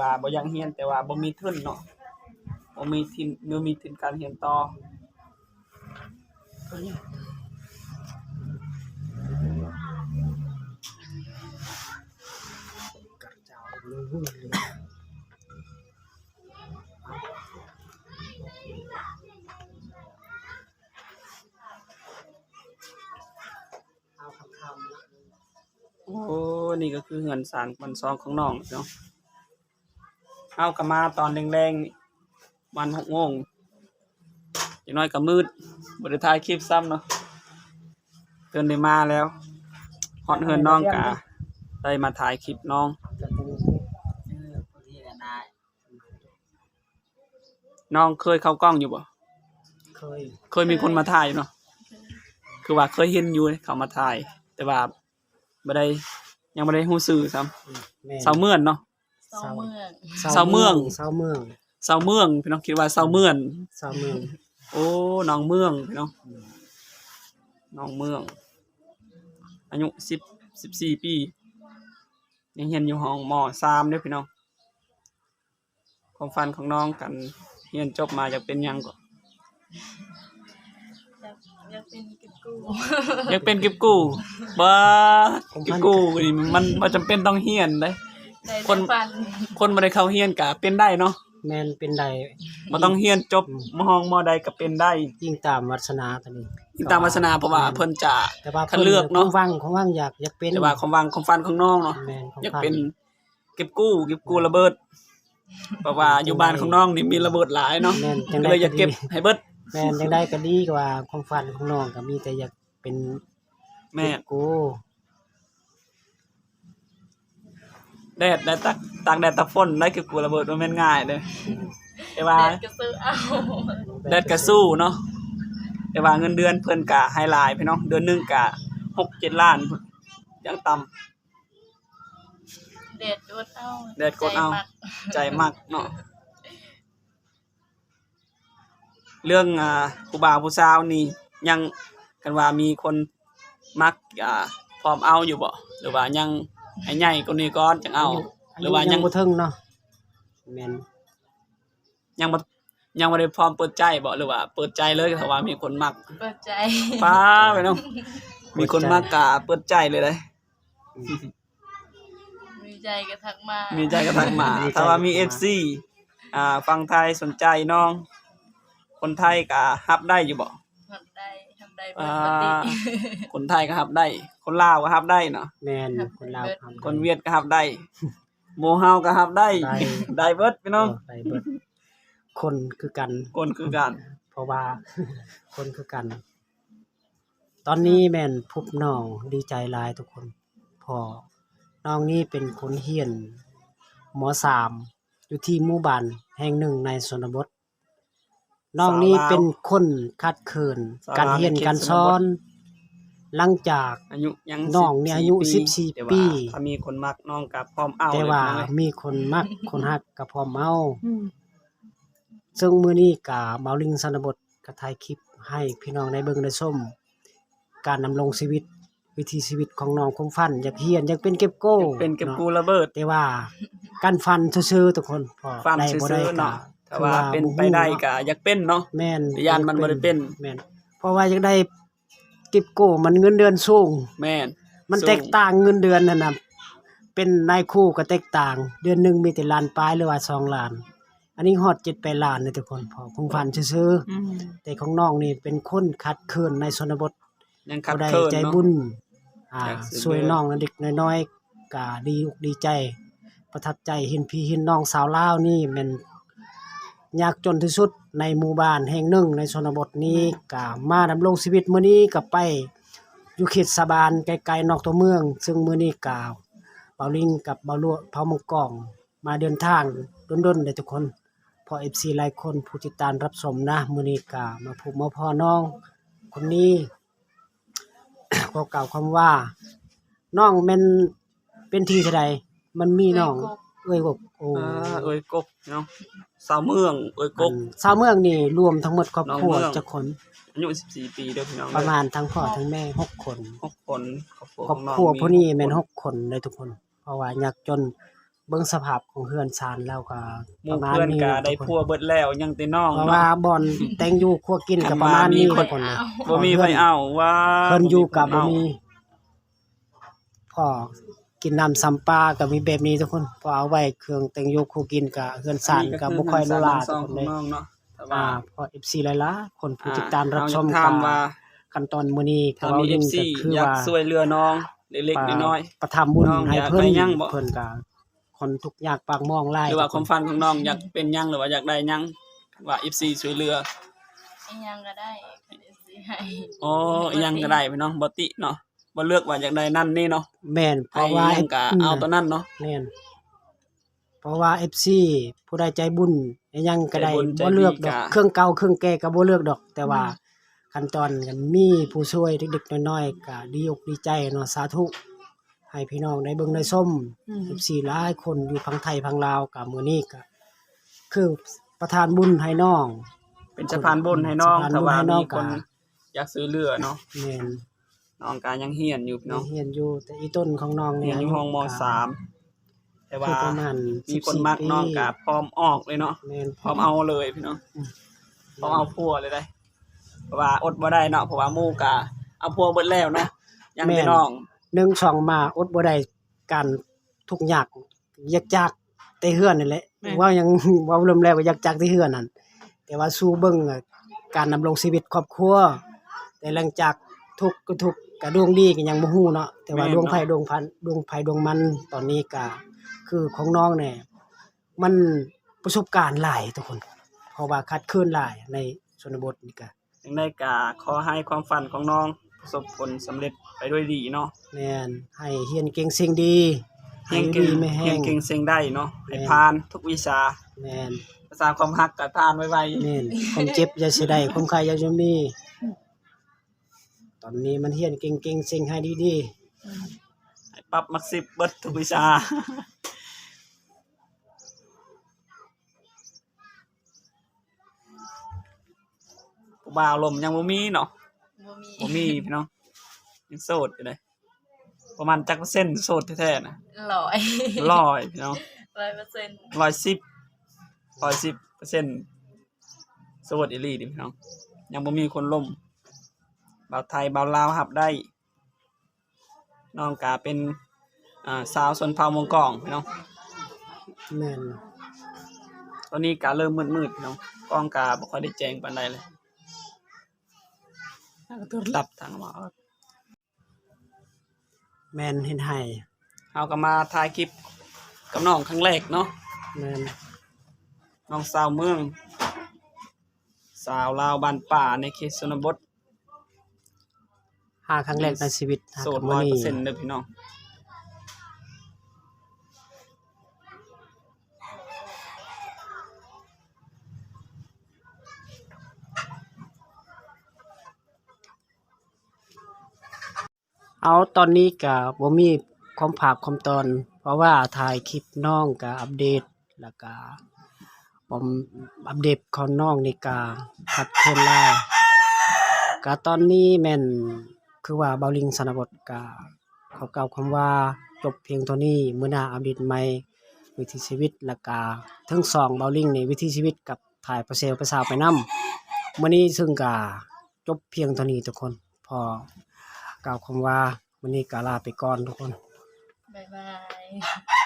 ວ່າບໍ່ຢາກຮຽນ ແຕ່ວ່າບໍ່ມີທຶນເນາະ ບໍ່ມີທຶນ ບໍ່ມີທຶນການຮຽນຕໍ່. ໂອ້ ນີ້ກໍຄືເຮືອນຊານບ້ານຊ່ອງຂອງນ້ອງເນາະ. ເຮົາກໍມາຕອນແລງໆ ປະມານຫົກໂມງ ຈັກໜ້ອຍກໍມືດ ບໍ່ໄດ້ຖ່າຍຄລິບຊ້ຳເນາະ. ເພິ່ນໄດ້ມາແລ້ວ ຮອດເຮືອນນ້ອງກໍໄດ້ມາຖ່າຍຄລິບນ້ອງ. ນ້ອງເຄີຍເຂົ້າກ້ອງຢູ່ບໍ່? ເຄີຍ ເຄີຍມີຄົນມາຖ່າຍຢູ່ເນາະ ຄືວ່າເຄີຍເຫັນຢູ່ເດ້ ເຂົາມາຖ່າຍ ແຕ່ວ່າບໍ່ໄດ້ ຍັງບໍ່ໄດ້ຮູ້ຊື່ຊ້ຳ. ອືມ ແມ່ນ ຊາວເມືອງເນາະ ຊາວເມືອງ ຊາວເມືອງ ຊາວເມືອງ ຊາວເມືອງ ພີ່ນ້ອງ ຄິດວ່າຊາວເມືອງ ຊາວເມືອງ ໂອ້ ນ້ອງເມືອງ ພີ່ນ້ອງ ອືມ ນ້ອງເມືອງ ອາຍຸສິບ ສິບສີ່ປີ ຍັງຮຽນຢູ່ຫ້ອງ ມໍສາມ ເດ້ ພີ່ນ້ອງ. ຄວາມຝັນຂອງນ້ອງ ຄັນຮຽນຈົບມາຢາກເປັນຫຍັງເກາະ? ຢາກ ຢາກເປັນເກັບກູ້ ຢາກເປັນເກັບກູ້. ບໍ່ ຄວາມຝັນ ເກັບກູ້ນີ້ມັນບໍ່ຈຳເປັນຕ້ອງຮຽນເດ້. ໄດ້ແຕ່ຝັນ ຄົນ ຄົນບໍ່ໄດ້ເຂົ້າຮຽນກະເປັນໄດ້ເນາະ. ແມ່ນ ເປັນໄດ້ ບໍ່ຕ້ອງຮຽນຈົບ ອືມ ມໍຫ້ອງມໍໃດກະເປັນໄດ້ ອີງຕາມວາດສະໜາຕົວນີ້ ອີງຕາມວາດສະໜາ ເພາະວ່າ ອືມ ເພິ່ນຈະ ແຕ່ວ່າ ຄັດເລືອກເນາະ ຄວາມຫວັງ ຄວາມຫວັງຢາກ ຢາກເປັນ ແຕ່ວ່າຄວາມຫວັງ ຄວາມຝັນຂອງນ້ອງເນາະ ແມ່ນ ຄວາມຝັນ ຢາກເປັນ ເກັບກູ້ ເກັບກູ້ລະເບີດ ເພາະວ່າຢູ່ບ້ານຂອງນ້ອງນີ້ມີລະເບີດຫຼາຍເນາະ ແມ່ນ ຈັ່ງໃດກໍຢາກເກັບໃຫ້ເບິດ ແມ່ນ ຈັ່ງໃດກໍດີ ກະວ່າຄວາມຝັນຂອງນ້ອງກໍມີແຕ່ຢາກເປັນ ແມ່ນ ເກັບກູ້ ແດດໄດ້ ຕາກ ຕາກແດດຕາກຝົນໄດ້ ເກັບກູ້ລະເບີດບໍ່ແມ່ນງ່າຍເດ້ ແຕ່ວ່າ ແດດກໍສູ້ເອົາ ແດດກໍສູ້ເນາະ ແຕ່ວ່າເງິນເດືອນເພິ່ນກະໃຫ້ຫຼາຍ ພີ່ນ້ອງ ເດືອນໜຶ່ງກະຫົກເຈັດລ້ານພຸ້ນ ຢ່າງຕ່ຳ. ແດດກົດເອົາ ແດດກົດເອົາ ໃຈມັກ ໃຈມັກເນາະ. ເລື່ອງ ອ່າ ຜູ້ບ່າວຜູ້ສາວນີ້ ຍັງ ຄັນວ່າມີຄົນມັກ ອ່າ ພ້ອມເອົາຢູ່ບໍ່ ຫຼືວ່າຍັງໃຫ້ໃຫຍ່ກວ່ານີ້ກ່ອນຈັ່ງເອົາ ອາຍຸ ອາຍຸ ຫຼືວ່າຍັງ ຍັງບໍ່ເຖິງເນາະ? ແມ່ນ ຍັງບໍ່ ຍັງບໍ່ໄດ້ພ້ອມເປີດໃຈບໍ່ ຫຼືວ່າເປີດໃຈເລີຍ ຖ້າວ່າມີຄົນມັກ? ເປີດໃຈ ປ້າ ໄປເນາະ ມີຄົນມັກກະເປີດໃຈເລີຍເດ້. ອືມ ມີໃຈກໍທັກມາ ມີໃຈກໍທັກມາ ມີໃຈກໍທັກມາ ຖ້າວ່າມີເອັຟຊີ ອ່າ ຝັ່ງໄທສົນໃຈນ້ອງ ຄົນໄທກໍຮັບໄດ້ຢູ່ບໍ່? ຮັບໄດ້ ຮັບໄດ້ເບິດ ອ່າ ປະຕິ ຄົນໄທກໍຮັບໄດ້ ຄົນລາວກໍຮັບໄດ້ເນາະ ແມ່ນ ຮັບ ຄົນລາວ ໄດ້ເບິດ ຮັບໄດ້ ຄົນຫວຽດກໍຮັບໄດ້ ໝູ່ເຮົາກໍຮັບໄດ້ ໄດ້ ໄດ້ເບິດພີ່ນ້ອງ ເອີ ໄດ້ເບິດ ຄົນຄືກັນ ຄົນຄືກັນ ເພາະວ່າຄົນຄືກັນ. ຕອນນີ້ແມ່ນພົບນ້ອງດີໃຈຫຼາຍທຸກຄົນ ເພາະນ້ອງນີ້ເປັນຄົນຮຽນ ມໍສາມ ຢູ່ທີ່ໝູ່ບ້ານແຫ່ງໜຶ່ງໃນຊົນນະບົດ. ນ້ອງນີ້ເປັນຄົນຂາດເຂີນ ສາວລາວ ການຮຽນການສອນ ໃນເຂດຊົນນະບົດ ຫຼັງຈາກ ອາຍຸຍັງ ນ້ອງນີ້ອາຍຸສິບສີ່ປີ ສິບສີ່ປີ ແຕ່ວ່າຖ້າມີຄົນມັກນ້ອງກໍພ້ອມເອົາ ແຕ່ວ່າ ເລີຍ ມີຄົນມັກຄົນຮັກກໍພ້ອມເອົາ ອືມ ເຊິ່ງມື້ນີ້ກະບ່າວລິງຊະນະບົດກະຖ່າຍຄລິບໃຫ້ພີ່ນ້ອງໄດ້ເບິ່ງໄດ້ຊົມ ການດຳລົງຊີວິດ ວິຖີຊີວິດຂອງນ້ອງ ຄວາມຝັນຢາກຮຽນ ຢາກເປັນເກັບກູ້ ຢາກເປັນເກັບກູ້ລະເບີດ ເນາະ ແຕ່ວ່າການຝັນຊື່ໆ ທຸກຄົນ ເພາະ ຝັນຊື່ໆ ໄດ້ບໍ່ໄດ້ ເນາະ ກະ ຖ້າວ່າເປັນໄປໄດ້ ຖືວ່າບໍ່ຮູ້ເນາະ ກະຢາກເປັນເນາະ ແມ່ນ ຢ້ານມັນບໍ່ໄດ້ເປັນ ແມ່ນ ເພາະວ່າຢາກໄດ້ ເກັບກູ້ມັນເງິນເດືອນສູງ ແມ່ນ ມັນສູງ ແຕກຕ່າງເງິນເດືອນຫັ້ນນະ ເປັນນາຍຄູກໍແຕກຕ່າງ ເດືອນໜຶ່ງມີແຕ່ລ້ານປາຍ ຫຼືວ່າສອງລ້ານ ອັນນີ້ຮອດເຈັດແປດລ້ານເດ້ທຸກຄົນ ເພາະຂອງຂວັນຊື່ໆ ອືມ ແຕ່ຂອງນ້ອງນີ້ເປັນຄົນຂາດເຂີນໃນຊົນນະບົດ ຍັງຂາດເຂີນເນາະ ຜູ້ໃດໃຈບຸນ ອ່າ ຢາກຊ່ວຍເຫຼືອ ຊ່ວຍນ້ອງເລັກໆນ້ອຍໆ ກະດີອົກດີໃຈ ປະທັບໃຈ ເຫັນພີ່ເຫັນນ້ອງສາວລາວນີ້ແມ່ນຍາກຈົນທີ່ສຸດໃນໝູ່ບ້ານແຫ່ງໜຶ່ງໃນຊົນນະບົດນີ້ ແມ່ນ ກະມາດຳລົງຊີວິດ ມື້ນີ້ກະໄປຢູ່ເຂດສາບານ ໃກ້ໆນອກຕົວເມືອງ ເຊິ່ງມື້ນີ້ກະບ່າວລິງກັບບ່າວຫຼວງ ເຜົ່າມັງກອງ ມາເດີນທາງດົນໆເດ້ທຸກຄົນ ເພາະເອັຟຊີຫຼາຍຄົນຜູ້ຕິດຕາມຮັບຊົມນະ ມື້ນີ້ກະມາພົບມາພໍ້ນ້ອງຄົນນີ້ ຂໍກ່າວຄຳວ່າ ນ້ອງແມ່ນເປັນທີ່ເທົ່າໃດ? ມັນມີນ້ອງ ເອື້ອຍກົກ ເອື້ອຍກົກ ໂອ້ ອ່າ ເອື້ອຍກົກເນາະ ຊາວເມືອງ ເອື້ອຍກົກ ອັນຊາວເມືອງນີ້ລວມທັງໝົດຄອບຄົວ ນ້ອງເມືອງ ຈັກຄົນ? ອາຍຸສິບສີ່ປີເດີພີ່ນ້ອງເດີ ປະມານທັງພໍ່ທັງແມ່ຫົກຄົນ ຫົກຄົນ ຄອບຄົວ ຄອບຄົວຂອງນ້ອງ ຜູ້ນີ້ແມ່ນຫົກຄົນເດ້ທຸກຄົນ ເພາະວ່າຍາກຈົນ ເບິ່ງສະພາບຂອງເຮືອນຊານແລ້ວກໍປະມານນີ້ ໝູ່ເພື່ອນກໍໄດ້ຜົວເບິດແລ້ວ ຍັງແຕ່ນ້ອງເນາະ ເພາະວ່າບ່ອນແຕ່ງຢູ່ຄົວກິນກໍປະມານນີ້ ທຸກຄົນເນາະ ບໍ່ມີໃຜເອົາວ່າ ເພິ່ນຢູ່ກໍບໍ່ມີ ພໍກິນນ້ຳຊຳປາກໍມີແບບນີ້ທຸກຄົນ ພໍເອົາໄວ້ເຄື່ອງແຕ່ງຢູ່ຄູ່ກິນກໍເຮືອນຊານກໍບໍ່ຄ່ອຍຫຼູຫຼາທຸກຄົນເດ້ ເພາະເອັຟຊີຫຼາຍໆຄົນຜູ້ຕິດຕາມຮັບຊົມ ກໍຂັ້ນຕອນມື້ນີ້ກໍເວົ້າຫຼິ້ນກໍຄືວ່າ ຢາກຊ່ວຍເຫຼືອນ້ອງເລັກໆນ້ອຍໆ ປະທານບຸນໃຫ້ເພິ່ນ ເພິ່ນກໍຄົນທຸກຍາກປາກໝອງຫຼາຍ ຫຼືວ່າຄວາມຝັນຂອງນ້ອງຢາກເປັນຫຍັງ ຫຼືວ່າຢາກໄດ້ຫຍັງ ວ່າເອັຟຊີຊ່ວຍເຫຼືອ ອີ່ຫຍັງກໍໄດ້ ເອັຟຊີໃຫ້ ອໍ ອີ່ຫຍັງກໍໄດ້ພີ່ນ້ອງ ບໍ່ຕິເນາະ ບໍ່ເລືອກວ່າຢາກໄດ້ນັ້ນນີ້ເນາະ ແມ່ນ ເພາະວ່າ ໃຫ້ຫຍັງກໍເອົາຕົວນັ້ນເນາະ ແມ່ນ ເພາະວ່າເອັຟຊີຜູ້ໃດໃຈບຸນ ອີ່ຫຍັງກໍໄດ້ ບໍ່ເລືອກດອກ ເຄື່ອງເກົ່າເຄື່ອງແກ່ກໍບໍ່ເລືອກດອກ ແຕ່ວ່າຂັ້ນຕອນກໍມີຜູ້ຊ່ວຍເລັກໆນ້ອຍໆ ກໍດີອົກດີໃຈເນາະ ສາທຸ ໃຫ້ພີ່ນ້ອງໄດ້ເບິ່ງໄດ້ຊົມ ເອັຟຊີຫຼາຍຄົນຢູ່ຝັ່ງໄທຝັ່ງລາວ ກໍມື້ນີ້ກໍຄືປະທານບຸນໃຫ້ນ້ອງ ເປັນສະພານບຸນໃຫ້ນ້ອງ ຖ້າວ່າມີຄົນຢາກຊ່ວຍເຫຼືອເນາະ ແມ່ນ ນ້ອງກໍຍັງຮຽນຢູ່ພີ່ນ້ອງ ຮຽນຢູ່ ແຕ່ອີ່ຕົນຂອງນ້ອງນີ້ຮຽນຢູ່ຫ້ອງ ມ.ສາມ ແຕ່ວ່າມີຄົນມັກນ້ອງກໍພ້ອມອອກເລີຍເນາະ ແມ່ນ ພ້ອມເອົາເລີຍພີ່ນ້ອງ ພ້ອມເອົາຜົວເລີຍເດ້ ເພາະວ່າອົດບໍ່ໄດ້ເນາະ ເພາະວ່າໝູ່ກໍເອົາຜົວເບິດແລ້ວເນາະ ຍັງແຕ່ນ້ອງ ໜຶ່ງສອງມາອົດບໍ່ໄດ້ ການທຸກຍາກ ຢາກຈາກແຕ່ເຮືອນນັ້ນແຫຼະ ເວົ້າຫຍັງ ເວົ້າລວມແລ້ວກໍຢາກຈາກແຕ່ເຮືອນນັ້ນ ແຕ່ວ່າສູ້ເບິ່ງການດຳລົງຊີວິດຄອບຄົວ ແຕ່ຫຼັງຈາກທຸກກໍທຸກ ກໍດວງດີກໍຍັງບໍ່ຮູ້ເນາະ ແຕ່ວ່າດວງໃຜດວງມັນ ດວງໃຜດວງມັນ ຕອນນີ້ກໍຄືຂອງນ້ອງນີ້ ມັນປະສົບການຫຼາຍທຸກຄົນ ເພາະວ່າຂາດເຂີນຫຼາຍໃນຊົນນະບົດນີ້ກະ ຈັ່ງໃດກະຂໍໃຫ້ຄວາມຝັນຂອງນ້ອງປະສົບຜົນສຳເລັດໄປດ້ວຍດີເນາະ ແມ່ນ ໃຫ້ຮຽນເກັ່ງເສັງດີ ໃຫ້ຢູ່ດີມີແຮງ ຮຽນເກັ່ງເສັງໄດ້ເນາະ ໃຫ້ຜ່ານທຸກວິຊາ ແມ່ນ ພາສາຄວາມຮັກກະຜ່ານໄວໆ ແມ່ນ ຄວາມເຈັບຢ່າຊິໄດ້ ຄວາມໄຂ້ຢ່າຊິມີ ຕອນນີ້ມັນຮຽນເກັ່ງໆ ເສັງໃຫ້ດີໆ ໃຫ້ປັບມັກສິບເບິດທຸກວິຊາ ຜູ້ບ່າວລົມຍັງບໍ່ມີເນາະ ບໍ່ມີ ບໍ່ມີພີ່ນ້ອງ ຍັງໂສດຢູ່ເດ້ ປະມານຈັກເປີເຊັນໂສດແທ້ໆນະ ຮ້ອຍ ຮ້ອຍພີ່ນ້ອງ ຮ້ອຍເປີເຊັນ ຮ້ອຍສິບ ຮ້ອຍສິບເປີເຊັນ ໂສດອີ່ຫຼີເດ້ພີ່ນ້ອງ ຍັງບໍ່ມີຄົນລົມ ບ່າວໄທບ່າວລາວຮັບໄດ້ ນ້ອງກະເປັນ ອ່າ ຊາວຊົນເຜົ່າມົ້ງກອງພີ່ນ້ອງ ແມ່ນ ຕອນນີ້ກະເລີ່ມມືດໆພີ່ນ້ອງ ກ້ອງກະບໍ່ຄ່ອຍໄດ້ແຈ້ງປານໃດເລີຍ ແລ້ວກໍໂທລະສັບທາງມາ ແມ່ນເຮັດໃຫ້ ເຮົາກໍມາຖ່າຍຄລິບກັບນ້ອງຄັ້ງແລກເນາະ ແມ່ນ ນ້ອງສາວເມືອງ ສາວລາວບ້ານປ່າໃນເຂດຊົນນະບົດ ຫາຄັ້ງແລກໃນຊີວິດ ໂສດຮ້ອຍເປີເຊັນເດີພີ່ນ້ອງ ເອົາ ຕອນນີ້ກະບໍ່ມີຄວາມພາບຄວາມຕອນ ເພາະວ່າຖ່າຍຄລິບນ້ອງກະອັບເດດ ແລ້ວກະ ປອມ ອັບເດດຂອງນ້ອງນີ້ກະຂາດເຂີນຫຼາຍ ກະຕອນນີ້ແມ່ນຄືວ່າບ່າວລິງ ສານະບົດ ກະຂໍກ່າວຄຳວ່າຈົບພຽງເທົ່ານີ້ ມື້ໜ້າອັບເດດໃໝ່ ວິຖີຊີວິດ ແລ້ວກະທັງສອງບ່າວລິງນີ້ ວິຖີຊີວິດກັບ ຖ່າຍປະເຊວປະສາວໄປນຳ ມື້ນີ້ເຊິ່ງກະຈົບພຽງເທົ່ານີ້ທຸກຄົນ ຂໍກ່າວຄຳວ່າ ມື້ນີ້ກະລາໄປກ່ອນທຸກຄົນ ບາຍບາຍ.